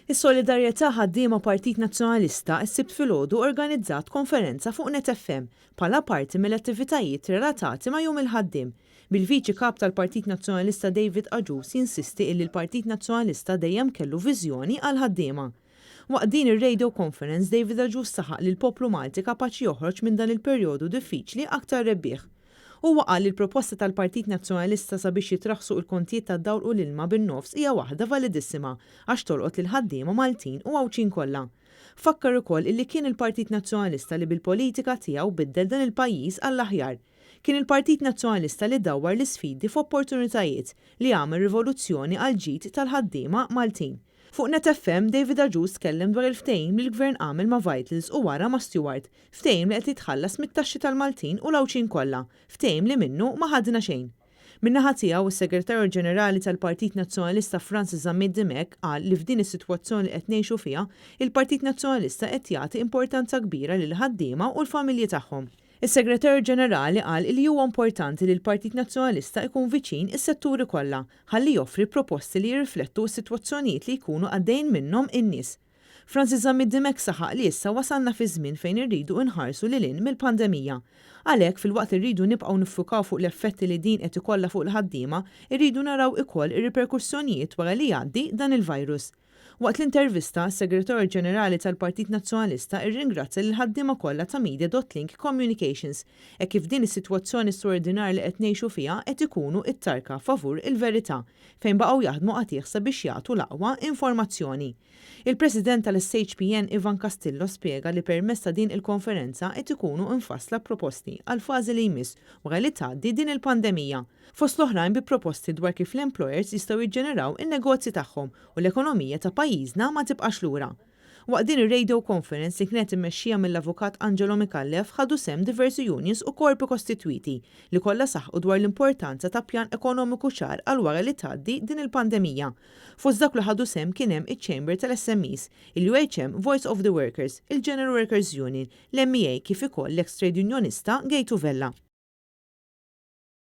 Is-Solidarjetà Ħaddiema Partit Nazzjonalista s-Sibt filgħodu organizzat konferenza fuq Net FM bħala parti mill-attivitajiet relatati ma' Jum il-Ħaddiem, bil-Viċi Kap tal-Partit Nazzjonalista David Agius jinsisti illi l-Partit Nazzjonalista dejjem kellu viżjoni għall-ħaddiema. Waqt din ir-radio conference David Agius saħaq li l-poplu Malti kapaċi joħroġ minn dan il-perjodu diffiċli aktar rebbieħ. Huwa qal li l-proposta tal-Partit Nazzjonalista sabiex jitraħħsu l-kontijiet tad-dawl u l-ilma bin-nofs hija waħda validissima għax tolqot lill-ħaddiema Maltin u Għawdxin kollha. Fakkar ukoll illi kien il-Partit Nazzjonalista li bil-politika tiegħu biddel dan il-pajjiż għall-aħjar. Kien il-Partit Nazzjonalista li dawwar l-isfidi f'opportunitajiet, li għamel rivoluzzjoni għall-ġid tal-ħaddiema Maltin. Fuq Net FM, David Agius tkellem dwar il-ftehim li l-Gvern għamel ma' Vitals u wara ma' Steward, ftehim li qed jitħallas mit-taxxi tal-Maltin u l-Għawdxin kollha, ftehim li minnu ma ħadna xejn. Min-naħa tiegħu, is-Segretarju Ġenerali tal-Partit Nazzjonalista Francis Zammit Dimech qal li f'din is-sitwazzjoni li qed ngħixu fiha, il-Partit Nazzjonalista qed jagħti importanza kbira lill-ħaddiema u l-familji tagħhom. Is-Segretarju Ġenerali qal li huwa importanti li l-Partit Nazzjonalista jkun viċin is-setturi kollha ħalli joffri proposti li jirriflettu s-sitwazzjonijiet li jkunu għaddejjin minnhom in-nies. Francis Zammit Dimech saħaq li issa wasalna fi żmien fejn irridu nħarsu lil hinn mill-pandemija. Għalhekk, filwaqt li rridu nibqgħu niffukaw fuq l-effetti li din qed ikollha fuq il-ħaddiema, irridu naraw ukoll ir-riperkussjonijiet wara li jgħaddi dan il-virus. Waqt l-intervista, is-Segretarju Ġenerali tal-Partit Nazzjonalista rringrazzja lill-ħaddiema kollha ta' Media dot Link Communications hekk kif din is-sitwazzjoni straordinarja li qed ngħixu fiha qed ikunu t-tarka favur il-verità fejn baqgħu jaħdmu qatigħ sabiex jagħtu l-aqwa informazzjoni. Il-President tal-SHPN Ivan Castillo spjega li permezz ta' din il-konferenza qed ikunu mfassla proposti għall-fażi li jmiss wara li tgħaddi din il-pandemija. Fost l-oħrajn bi proposti dwar kif l-employers jistgħu jiġġeneraw in-negozji tagħhom u l-ekonomija ta' pajjiżna ma tibqax lura. Waqt din ir-radio conference li kienet immexxija mill-Avukat Angelo Micallef ħadu sehem diversi unions u korpi kostitwiti li kollha saħqu dwar l-importanza ta' pjan ekonomiku ċar għal wara li tgħaddi din il-pandemija. Fost dawk li ħadu sehem kien hemm iċ-Chamber tal-SMEs, il-UHM Voice of the Workers, il-General Workers Union, l-MEA kif ukoll l-ex trade unionista Gejtu Vella.